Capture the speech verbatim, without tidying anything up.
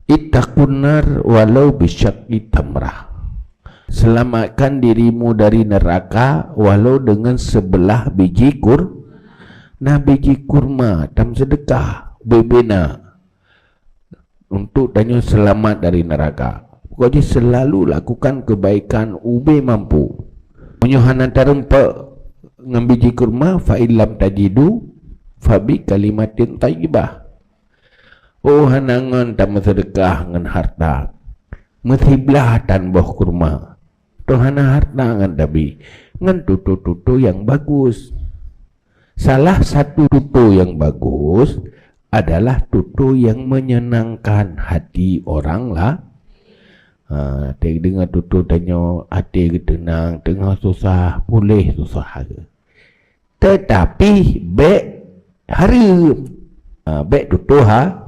Ittaqun nar walau bisyaqqi tamrah. Selamatkan dirimu dari neraka walau dengan sebelah biji kur. Nah, biji kurma tam sedekah bebena untuk tanyoe selamat dari neraka. Pokoknya selalu lakukan kebaikan ubé mampu. Meunyoe hana tareumpok ngon biji kurma, fa illam tajidu fa bi kalimatin thayyibah. Oh, hana ngon tameusedekah ngon harta. Meusiblah tan boh kurma. Toh hana harta ngon tabi, ngon tutoe-tutoe nyang bagus. Salah satu tutoe nyang bagus adalah tutoe nyang menyenangkan hati orang lah. Ha, teudeungoe tutoe tanyoe até geuteunang, teungoh susah, puléh susah. Tetapi bék hareuem. Ha, bék tutoe ha,